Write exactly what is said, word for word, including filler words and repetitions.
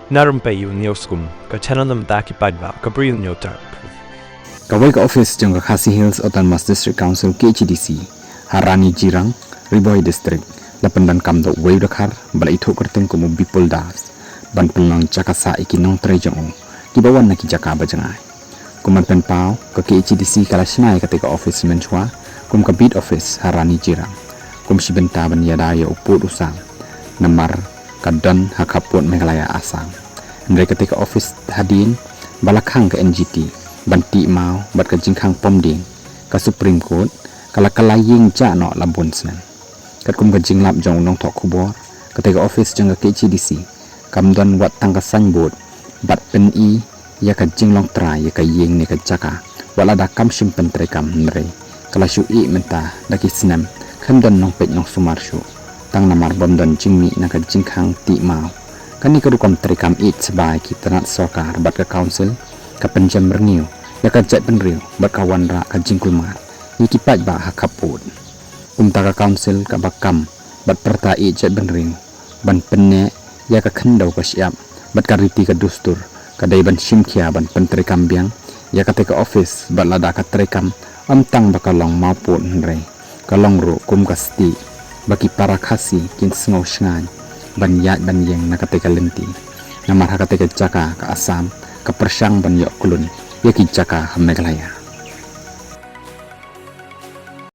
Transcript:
Na rympei ïa u News Kum, ka channel na bynta ki paidbah, ka Bri News Track. Kawei ka office jong ka Khasi Hills Autonomous District Council, K H A D C, ha Rani Jirang, Ri Bhoi District, la pyndonkam da uwei u dkhar ba la ithuh kyrteng kum u Bipul Das ban pynlong jaka sah ïa ki nongtrei jong u kiba wan na ki jaka ba jngai. Kum ban pynpaw, ka K H A D C ka la shna ïa katei ka office mynshuwa kum ka beat office ha Rani Jirang, kum shi bynta ban ïada ïa u pud u sam, namar ka don ha khappud Meghalaya Assam. Hynrei katei ka office hadien ba la khang ka N G T ban tih maw bad ka jingkhang pom dieng, ka Supreme Court ka la kylla ïing jah noh la bun snem. Katkum ka jinglap jong u nongthoh khubor, katei ka office jong ka K H A D C kam don wat tang ka signboard bad pyni ïa ka jinglong trai ïa ka ïing ne ka jaka, wat lada kam shym pyntreikam. Hynrei ka la shu ih mynta da ki snem, khlem don nongpeit nongsumar shuh, tang namar bym don jingmih na ka jingkhang tih maw. Kane ka rukom treikam ïeit sbai ki tnat sorkar bad ka council ka pynjem rngiew ïa ka jaitbynriew bad ka wanrah ka jingkulmar ïa ki paidbah ha khappud. Kumta ka council kaba kam bad pyrta ïeit jaitbynriew ban pynneh ïa ka khyndew ka shyiap bad ka riti ka dustur, ka dei ban shim khia ban pyntreikam biang ïa katei ka office, bad lada ka treikam ym tang ba ka long mawpud hynrei ka long ruh kum ka stieh ba ki para Khasi kin sngew shngaiñ ban ïaid ban ïeng na katei ka lynti, namar ha katei ka jaka ka Assam ka pyrshang ban ïoh klun ïa ki jaka ha Meghalaya.